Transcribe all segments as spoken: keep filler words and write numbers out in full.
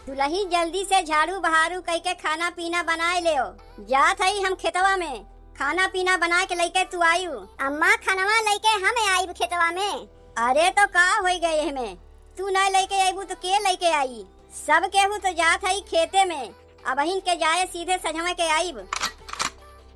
दुलहिन जल्दी से झाड़ू बहारू कइके खाना पीना बनाए लेव। जात हई हम खेतवा में, खाना पीना बनाए के लइके तू आयु। अम्मा, खनवा लइके हम आइब खेतवा में। अरे तो का होइ गए एहमे, तू ना लइके आइबू तो के लइके आई? सब केहू तो जात हई खेते में, अबहिन के जाए सीधे सझवा के आइब।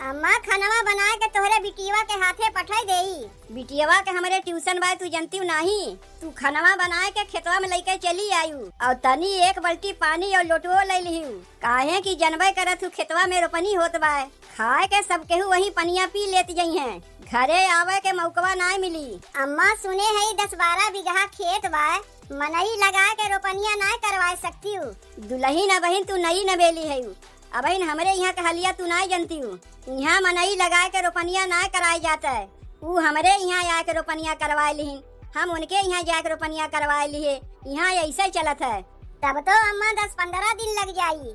अम्मा, खनवा बनाए के तोहरे बिटियवा के हाथे पठाई देई। बिटियवा के हमरे ट्यूशन बाय, तू जनतिउ नाही। तू खनवा बनाए के खेतवा में लइके चली आयु, अउर तनी एक बल्टी पानी अउर लोटवो लइ लिहिउ, काहे कि जनबे करत हू खेतवा में रोपनी होत बाय। खाए के सब केहू वहीं पनिया पी लेत जइहें, घरे आवे के मौकवा नाय मिली। अम्मा, सुने हई दस बारह बीघा खेत बाय, मनई लगाए के रोपनिया नाय करवाए सकतिउ। दुलहिन, अबहिन तू नई नबेली हयू, अबहिन हमरे इहाँ के हलिया तू नाय जनतिउ। इहाँ मनई लगाए के रोपनिया नाय कराए जात है, ऊ हमरे इहाँ आए के रोपनिया करवाए लिहिन, हम उनके इहाँ जाए के रोपनिया करवाए लिहे। इहाँ ऐसे चलत है। तब तो अम्मा दस पन्द्रह दिन लग जाई।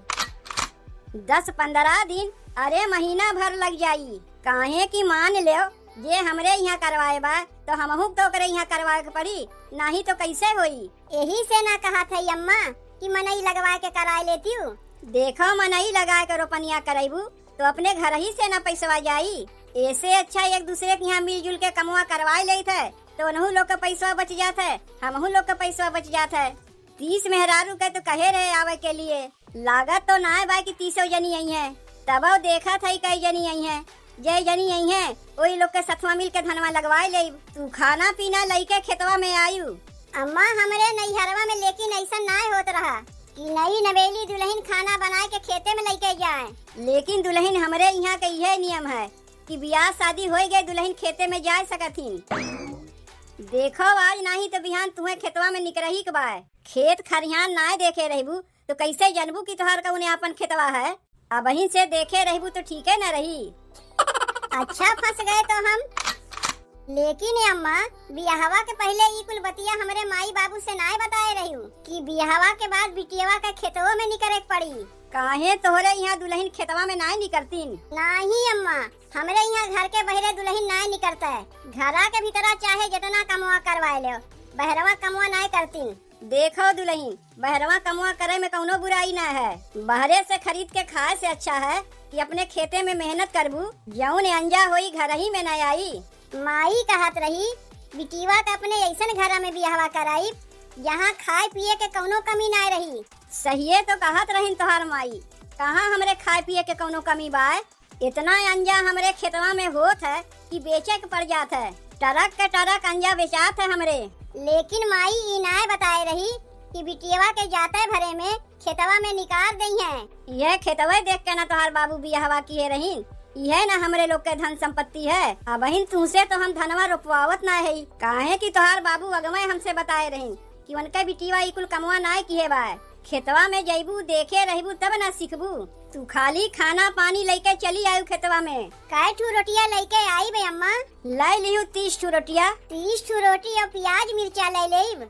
दस पन्द्रह दिन? अरे महीना भर लग जाई, काहे कि मान लेव जे हमरे इहाँ करवाए बा तो हमहू के तो ओकरे इहाँ करवाए के पड़ी, नाही तो कैसे होई? एही से ना कहत हई अम्मा कि मनई लगवाए के कराए लेतिउ। देखो, मनई लगाए के रोपनिया करइबू तो अपने घर ही से ना पैसवा जाई। ऐसे अच्छा एक दूसरे के इहाँ मिलजुल के कमवा करवाए लेत है तो उनहू लोग के पैसवा बच जात है, हमहू लोग के पैसवा बच जात है। तीस मेहरारू के तो कहे रहे आवे के लिए, लागत तो नाय बा कि तीसो जनी अइहें, तबो देखत हई कई जनी अइहें। जय जनी अइहें, ओही लोग के सथवा मिल के धनवा लगवाए लेब। तू खाना पीना लइके खेतवा में आयु। अम्मा, हमरे नैहरवा में लेकिन ऐसा नाय होत रहा कि नई नवेली दुलहिन खाना बनाए के खेते में लइके जाए। लेकिन दुलहिन, हमरे इहाँ के इहे नियम है कि बियाह शादी होई गए दुलहिन खेते में जाए सकथिन। देखो, आज नाही तो बिहान तुहें खेतवा में निकरही के बाय। खेत खरिहान नाय देखे रहबू तो कैसे जनबू कि तोहार कउने आपन खेतवा है? अबहिन से देखे रहबू तो ठीके न रही। अच्छा, फंस गए तो हम। लेकिन ए अम्मा, बियाहवा के पहिले ई कुल बतिया हमरे माई बाबू से नाय बताए रहिउ कि बियाहवा के बाद बिटियवा के खेतवो में निकरे के पड़ी। काहे तोहरे इहाँ दुलहिन खेतवा में नाय निकरतीन? नाही अम्मा, हमरे इहाँ घर के बहरे दुलहिन नाय निकरते। घरा के भीतरा चाहे जितना कमवा करवाए लेव, बहरवा कमवा नाय करतीन। देखो दुलहिन, बहरवा कमवा करे में कउनो बुराई ना है। बहरे से खरीद के खाए से अच्छा है कि अपने खेते में मेहनत करबू, जउन अंजा होई घरही में ना आई। माई कहत रही, बिटियवा के अपने अइसन घरा में बियाहवा कराइब, जहाँ खाए पिए के कउनो कमी ना रही। सहिए तो कहत रहिन तोहार माई, कहाँ हमरे खाए पिए के कउनो कमी बाय? इतना अंजा हमरे खेतवा में होत है कि बेचे के पड़ जात है। ट्रक के ट्रक अंजा बेचात है हमरे। लेकिन माई ई नाय बताए रही कि बिटियवा के जाते भरे में खेतवा में निकार देइहें। यह खेतवे देख के ना तोहार बाबू बियाहवा किहे रहिन। इहे ना हमरे लोग के धन संपत्ति है। अबहिन तुहसे तो हम धनवा रोपवावत ना है, काहे कि तोहार बाबू अगवे हमसे बताए रहिन कि उनके बिटियवा ई कुल कमवा नाय किहे बाय। खेतवा में जइबू, देखे रहबू, तब ना सीखबू। तू खाली खाना पानी लइके चली आयु खेतवा में। कै ठू रोटिया लइके आइब अम्मा? लइ लिहू तीस ठू रोटिया। तीस ठू रोटी अउर पियाज मिर्चा लइ लेब।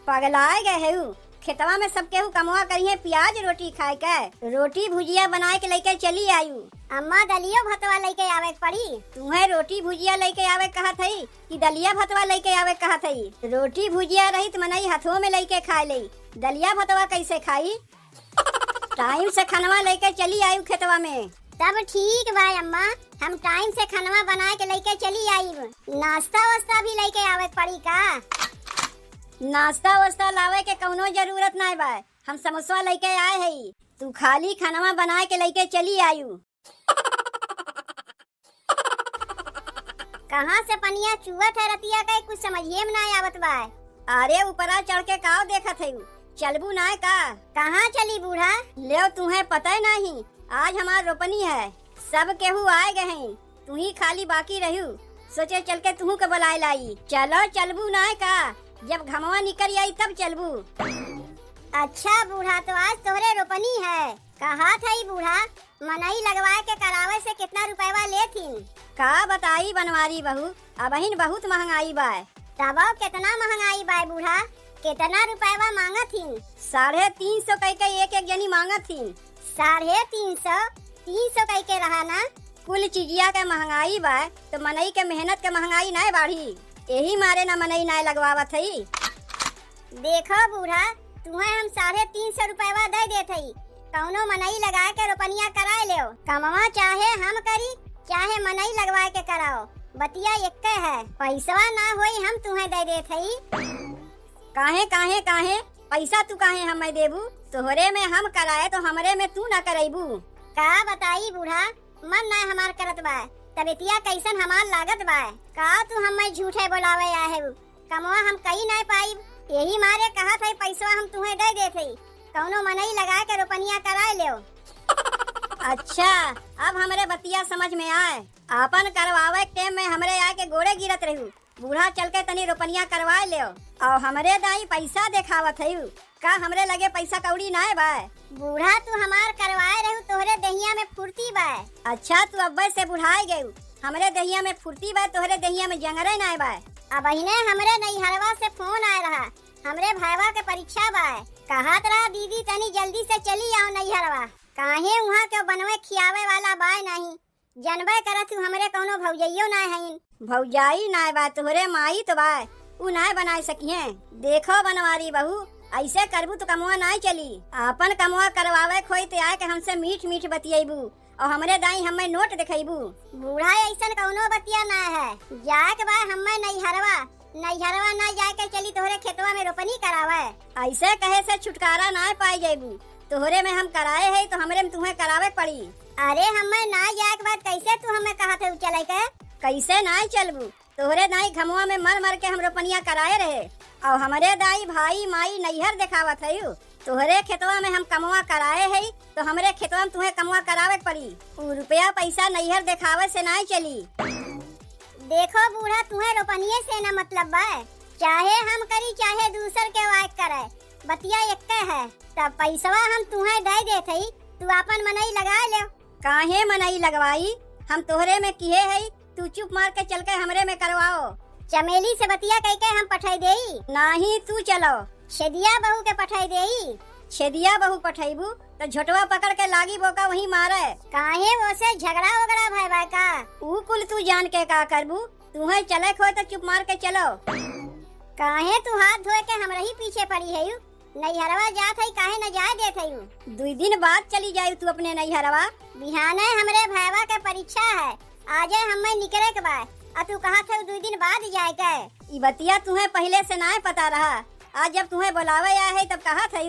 पगलाए गए हेउ, खेतवा में सब केहू कमवा करिहे पियाज रोटी खाए के। रोटी भुजिया बनाए के लइके चली आयु। अम्मा, दलियो भतवा लइके आवे के पड़ी। तुहें रोटी भुजिया लइके आवे के कहत हई कि दलिया भतवा लइके आवे के कहत हई? रोटी भुजिया रही त मनई हथवो में लइके खाए लेई, दलिया भतवा कैसे खाई? टाइम से खनवा लइके चली आयु खेतवा में। तब ठीक बा अम्मा, हम टाइम से खनवा बनाए के लइके चली आइब। नाश्ता वास्ता भी लइके आवे के पड़ी का? नाश्ता वास्ता लावे के कउनो जरूरत नाय बा, हम समोसवा लइके आए हई। तू खाली खनवा बनाए के लइके चली आयु। कहाँ से पनिया चुअत है रतिया के, कुछ समझिए में ना आवत बा। अरे ऊपरा चढ़ के काव देखत है, चलबू ना का? कहाँ चली बूढ़ा? लेव तुहें पता ही नहीं, आज हमार रोपनी है, सब केहू आए गए हैं, तू ही खाली बाकी रहू। सोचे चल के तुहू के बुलाए लाई। चलो चलबू ना का, जब घमवा निकल आई तब चलबू। अच्छा बूढ़ा, तो आज तोहरे रोपनी है। कहा था ई बूढ़ा, मनई लगवाए के करावे से कितना रुपयवा लेथिन? का बताई बनवारी बहू, अबहिन बहुत महंगाई बा। तबो कितना महंगाई बा बूढ़ा, कितना रुपयवा मांगत हिन? साढ़े तीन सौ कह के एक एक जनी मांगत हिन। साढ़े तीन सौ, तीन सौ कह के रहा ना। कुल चीजिया के महंगाई बा, तो मनई के मेहनत के महंगाई नाय बाढ़ी, यही मारे ना मनई नाय लगवावत हई। देखो बूढ़ा, तुहें हम साढ़े तीन सौ रुपयवा दे देत हई, कौनो मनई लगाए के रोपनिया कराए लेव। कमवा चाहे हम करी, चाहे मनई लगवाए के कराओ, बतिया एक्के है। पैसवा ना होई, हम तुहें दे देत हई। काहे, काहे, काहे? पैसा तू काहे हमें देबू? तोहरे में हम कराए तो हमरे में तू ना करैबू। का बताई बूढ़ा, मन ना हमार करत बा, तबियतिया कैसन हमार लागत बा। का तू हमें झूठे बोलावे आहे? कमवा हम कई नाय पाइब, यही मारे कहत है पैसवा हम तुहें दे देत हई, कौनो मनई लगा के रोपनिया कराए लेव। अच्छा, अब हमरे बतिया समझ में आए। आपन करवावे के टेम में हमरे आके गोड़े गिरत रहू, बूढ़ा चल के तनी रोपनिया करवाए लेव। और हमरे दाई पैसा देखावत हयू, का हमरे लगे पैसा कौड़ी नाय बा? बूढ़ा तू हमार करवाए रहू, तोहरे देहिया में फुर्ती बा। अच्छा, तू अब्बे से बुढ़ाए गयू, हमरे देहिया में फुर्ती बा, तोहरे देहिया में जंगरे नाय बा। अबहिने हमरे नैहरवा से फोन आए रहा, हमरे भाईवा के परीक्षा बा, कहत रहा दीदी तनी जल्दी से चली आओ नैहरवा, काहे उहाँ के बनवे खियावे वाला बाय नहीं। जनबे करत हू हमरे कौनो भौजइयो नाय हईन। भौजाई नाय बा, तोहरे माई तो बा, ऊ नाय बनाए सकिहें। देखो बनवारी बहू, ऐसे करबू तो कमवा नाय चली। आपन कमवा करवावे खोई ते आए के हमसे मीठ मीठ बतियैबू और हमरे दाई हमें नोट देखैबू। बूढ़ा, ऐसन कौनो बतिया नाय है, जाए के बा हमें नैहरवा, नैहरवा ना जाए के चली तोहरे खेतवा में रोपनी करावे। ऐसे कहे से छुटकारा ना पाए जैबू। तोहरे में हम कराए है तो हमरे में तुहें करावे के पड़ी। अरे हमें ना जाए के बाद कैसे तू हमें कहत है चले के? कैसे ना चलबू? तोहरे दाई घमवा में मर मर के हम रोपनिया कराए रहे और हमरे दाई भाई माई नैहर देखावत है। तोहरे खेतवा में हम कमवा कराए है तो हमरे खेतवा में तुहें कमवा करावे के पड़ी। ऊ रुपया पैसा नैहर देखावे से ना चली। देखो बूढ़ा, तुहें रोपनिये से ना मतलब बा, चाहे हम करी चाहे दूसर के वाइक करे, बतिया एक्के है। तब पैसवा हम तुहें दे देत हई, तू आपन मनई लगाए ले। काहे मनई लगवाई, हम तोहरे में किहे हई, तू चुप मार के चल के हमरे में करवाओ। चमेली से बतिया कई के हम पठाई देई। नाही तू चलो। छेदिया बहू के पठाई देई। छेदिया बहू पठैबू तो झोटवा पकड़ के लागी बोका वहीं मारे। काहे वो से झगड़ा वगड़ा भय बा का? ऊ कुल तू जान के का करबू? तुहें चले के होय तो चुप मार के चलो। काहे तू हाथ धोए के हमरा ही पीछे पड़ी है? नैहरवा जात है, काहे न जाए देत है? दुई दिन बाद चली जाई तू अपने नैहरवा। बिहाने हमरे भयवा के परीक्षा है, आजे हमें निकरे के बा, आ तू कहत है दुई दिन बाद जाए के। ई बतिया तुहें पहिले से नाय पता रहा, आज जब तुहें बोलावे आए है तब कहत है।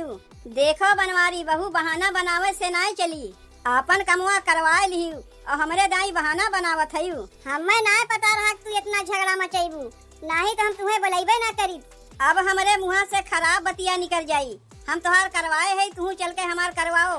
देखो बनवारी बहू, बहाना बनावे से नाय चली। आपन कमवा करवाए लिहू और हमरे दाई बहाना बनावत हयू। हमें नाय पता रहा कि तू इतना झगड़ा मचैबू, नाही तो हम तुहें बोलैबे ना करीत। अब हमरे मुँहा से खराब बतिया निकल जाई। हम तोहार करवाए है, तू चल के हमार करवाओ।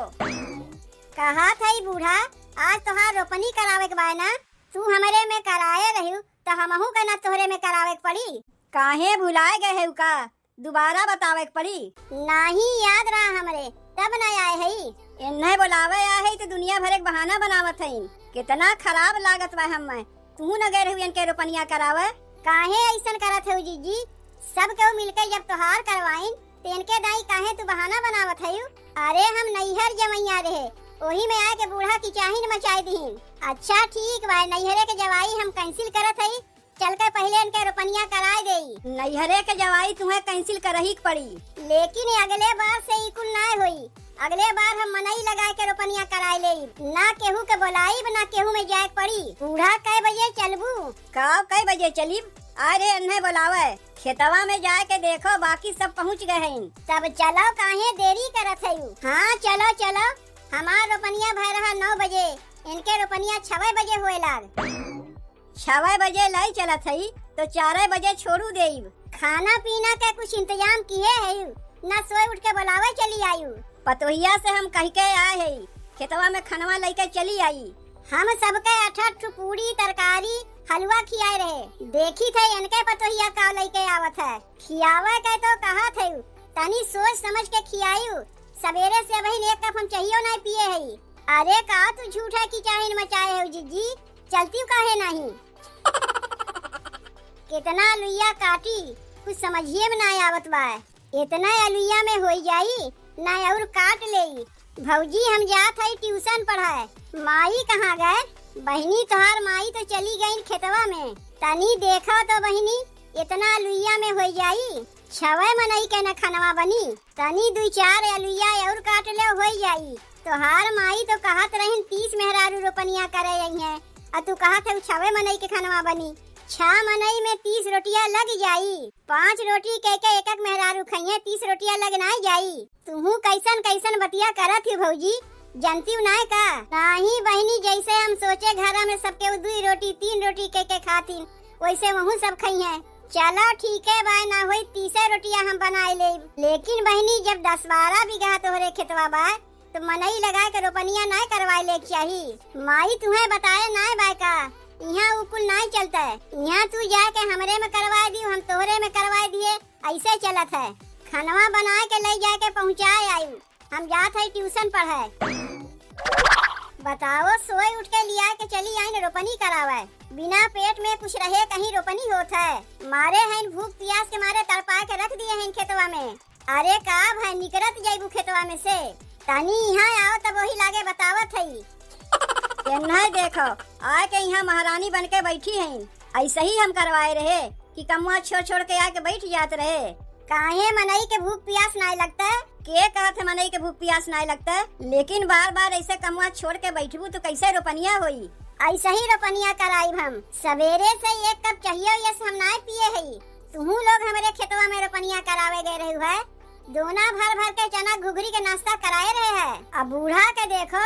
कहत है बूढ़ा, आज तोहार रोपनी करावे के बाय ना, तू हमरे में कराए रहू तो हमहू के ना तोहरे में करावे के पड़ी। काहे भुलाए गए है का? दोबारा बतावे के पड़ी। नाही याद रहा हमरे, तब ना आए हई। इन्हें बोलावे आए हई तो दुनिया भर एक बहाना बनावत हई। कितना खराब लागत बा हमें। तू न गए रहू इनके रोपनिया करावे। काहे ऐसन करत हऊ जीजी? सब केहू मिलके जब तोहार करवाइन, तो इनके दाई काहे तू बहाना बनावत हऊ? अरे हम नैहर जवैया रहे, ओही में आके बूढ़ा की चाहिन मचाई दीन। अच्छा ठीक बा, नैहरे के जवाई हम cancel करत हई। चल के पहिले इनके रोपनिया कराए देई। नैहरे के जवाई तुहें cancel करही के पड़ी। लेकिन अगले बार से ई कुल नाय होई। अगले बार हम मनई लगाए के रोपनिया कराए लेई। ना केहू के बोलाईब, ना केहू में जाए के पड़ी। बूढ़ा, कै बजे चलबू? का, कै बजे चलीब? अरे, इन्हें बोलावे। खेतवा में जाए के देखो, बाकी सब पहुँच गए हैं। तब चलो, काहे देरी करत हऊ? हाँ, चलो, चलो। हमार रोपनिया भय रहा नौ बजे, इनके रोपनिया छवे बजे होए लाग। छवे बजे लाई चलत हई, तो चारे बजे छोड़ू देइब। खाना पीना के कुछ इंतजाम किहे हई, ना सोए उठ के बोलावे चली आयु। पतोहिया से हम कह के आए हई, खेतवा में खनवा लइके चली आई। हम सबके अठठ ठु पूड़ी, तरकारी, हलवा खियाए रहे। देखी थे इनके पतोहिया का लइके आवत है। खियावे के तो कहत हई, तनी सोच समझ के खियायु। सवेरे से अबहिन एक कप हम चाहियो नाय पिए हई। अरे का तू झूठा की चाहिन मचाए हऊ जीजी, चलती काहे नहीं? कितना लुइया काटी, कुछ समझिए में ना आवत बा। इतना अलुइया में होई जाई, ना और काट लेई। भौजी, हम जात हई tuition पढ़ाए। माई कहाँ गए? बहिनी, तोहार माई तो चली गई खेतवा में। तनी देखो तो बहिनी, इतना अलुइया में होई जाई। छवे मनई के न खनवा बनी, तनी दुई चार अलुइया और काट ले, होई जाई। तोहार माई तो कहत रहिन तीस मेहरारू रोपनिया करे अइहें, अ तू कहत है छवे मनई के खनवा बनी। छह मनई में तीस रोटिया लग जाई, पाँच रोटी के के एक एक मेहरारू खइहें, तीस रोटिया लग नाई जाई। तुहू कैसन कैसन बतिया करत ही भौजी, जनती नाय का? नाही बहिनी, जैसे हम सोचे घरा में सबके उ दुई रोटी तीन रोटी के के खातिन, वैसे वहू सब खइहें। चलो ठीक है, बाय ना होई, तीसे रोटिया हम बनाए लेब। लेकिन बहिनी, जब दस बारह बीघा तोहरे खेतवा बा, तो मनई लगाए के रोपनिया नाय करवाए ले के चाही। माई तुहें बताए नाय बाय का? इहाँ उ कुल नाय चलता है। इहाँ तू जाके हमरे में करवाए दियो, हम तोहरे में करवाए दिए, ऐसे चलत है। खनवा बनाए के ले जाके पहुँचाए आयु। हम जात है ट्यूशन पढ़े। बताओ, सोए उठ के लिया के चली आइन रोपनी करावे। बिना पेट में कुछ रहे कहीं रोपनी होत है। मारे हैं भूख पियास के मारे तड़पा के रख दिए हैं खेतवा में। अरे का भाई, निकरत जइबू खेतवा में से? तनी इहाँ आओ तब वही लागे बतावत हई। एन्है देखो, आए के इहाँ महारानी बन के बैठी हैं। ऐसे ही हम करवाए रहे कि कमुआ छोड़ छोड़ के आके बैठ जात रहे। काहे मनई के भूख पियास नाय लगता? के कहत है मनई के भूख पियास नाय लगता? लेकिन बार बार ऐसे कमुआ छोड़ के बैठबू तो कैसे रोपनिया होई? ऐसे ही रोपनिया कराइब हम। सवेरे से एक कप चाहिए, यस हम नाय पिए हई। तुहू लोग हमरे खेतवा में रोपनिया करावे गए रहू है, दोना भर भर के चना घुघरी के नाश्ता कराए रहे है। अब बूढ़ा के देखो,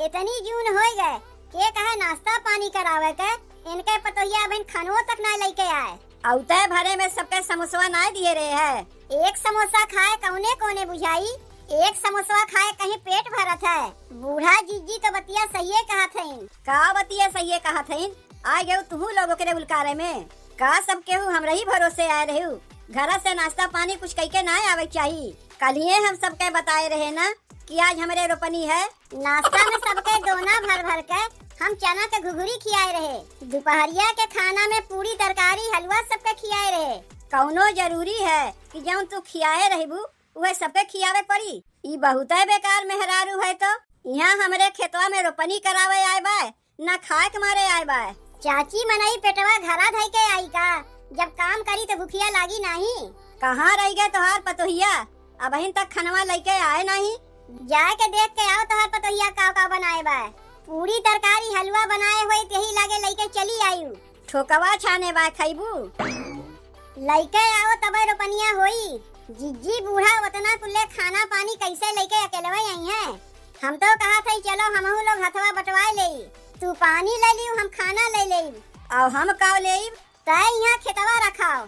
इतनी जून होई गए, के कहे नाश्ता पानी करावे के, इनके पतोहिया अबहिन खनवो तक ना लेके आए। औते भरे में सबके समोसवा ना दिए रहे है। एक समोसा खाए कौने कोने बुझाई, एक समोसवा खाए कहीं पेट भरत है। बूढ़ा जीजी तो बतिया सहिए कहत हईन। का बतिया सहिए कहत हईन? आ गयो तुहू लोग ओकरे उलकारे में। का सब केहू हमरा ही भरोसे आए रहू? घर से नाश्ता पानी कुछ कइके ना आवे के चाही। कलिए हम सबके बताए रहे ना कि आज हमरे रोपनी है। नाश्ता में सबके दोना भर भर के हम चना के घुघुरी खियाए रहे। दोपहरिया के खाना में पूरी तरकारी हलवा सबके खियाए रहे। कौनो जरूरी है कि जौन तू खियाए रहबू उहे सबके खियावे के पड़ी? ई बहुते बेकार मेहरारू है तो। इहाँ हमरे खेतवा में रोपनी करावे आए बा, ना खाए के मारे आए बा। चाची, मनई पेटवा घरा धई के आई का? जब काम करी तो भुखिया लागी नाही। कहाँ रह गए तोहार पतोहिया? अबहिन तक खनवा लइके आए नाही। जाए के देख के आओ तोहार पतोहिया का का बनाए बा। पूरी तरकारी हलवा बनाए होई, तेही लागे लइके चली आयु। ठोकवा छाने बा, खइबू? लइके आओ तबे रोपनिया होई। जिज्जी बूढ़ा उतना कुल्ले खाना पानी कैसे लइके अकेलवे आई हैं? हम तो कहत हई चलो हमहू लोग हथवा बटवाए लेई। तू पानी ले लियो, हम खाना ले लेई। और हम काव लेई? तय यहाँ खेतवा रखाओ।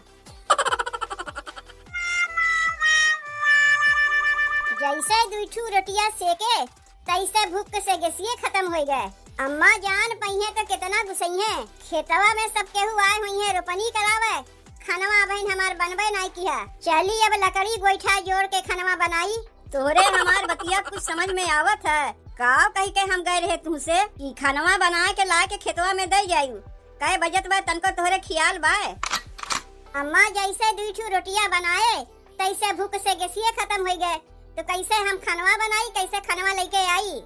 जैसे दुई ठू रोटिया सेके, तैसे भूख से गैसिये खत्म हो गए। अम्मा जान पइहें तो कितना गुस्सइहें। खेतवा में सब केहू आए हुई है रोपनी करावे, खनवा अबहिन हमार बनबे नाई किहा। चली अब लकड़ी गोइठा जोड़ के खनवा बनाई। तोहरे हमार बतिया कुछ समझ में आवत है? काव कही के हम गए रहे तुमसे कि खनवा बनाए के ला के खेतवा में दे जायू। काहे बजत बा तनको तोहरे खियाल बा? अम्मा जैसे दुई ठू रोटिया बनाए तैसे भूख से गैसिये खत्म हो गए, तो कैसे हम खनवा बनाई, कैसे खनवा लेके आई?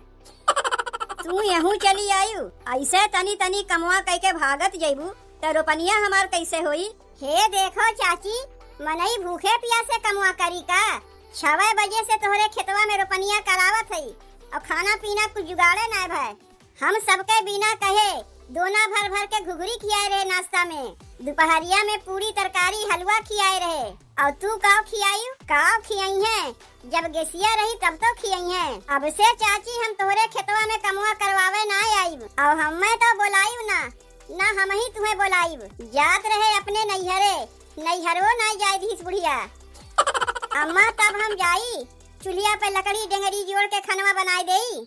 तू यहू चली आयु, ऐसे तनी तनी कमवा कइके भागत जइबू, त रोपनिया हमार कैसे होई? हे देखो चाची, मनई भूखे पियासे कमवा करी का? छवे बजे से तोहरे खेतवा में रोपनिया करावत हई और खाना पीना कुछ जुगाड़े नाय भय। हम सबके बिना कहे दोना भर भर के घुघरी खियाए रहे नाश्ता में, दोपहरिया में पूरी तरकारी हलवा खियाए रहे, और तू काव खियायू? काव खियाई है? जब गैसिया रही तब तो खियाई है। अब से चाची हम तोहरे खेतवा में कमवा करवावे ना आईब, और हमें तो बोलायू ना, ना हम ही तुम्हें बोलाईब। जात रहे अपने नैहरे, नैहरो ना जाए दीस बुढ़िया। अम्मा तब हम जाई, चुलिया पे लकड़ी डेंगरी जोड़ के खनवा बनाए देई।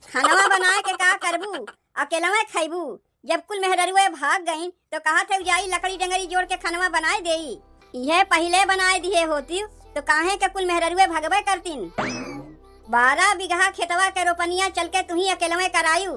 खनवा बनाए के का करबू? अकेलवे खइबू? जब कुल मेहररुए भाग गईं, तो कहत है जाई लकड़ी डेंगरी जोड़ के खनवा बनाए देई। इहे पहिले बनाए दिहे होती, तो काहे के कुल मेहररुए भगबे करतीन। बारह बीघा खेतवा के रोपनिया चल के तुही अकेलवे करायू।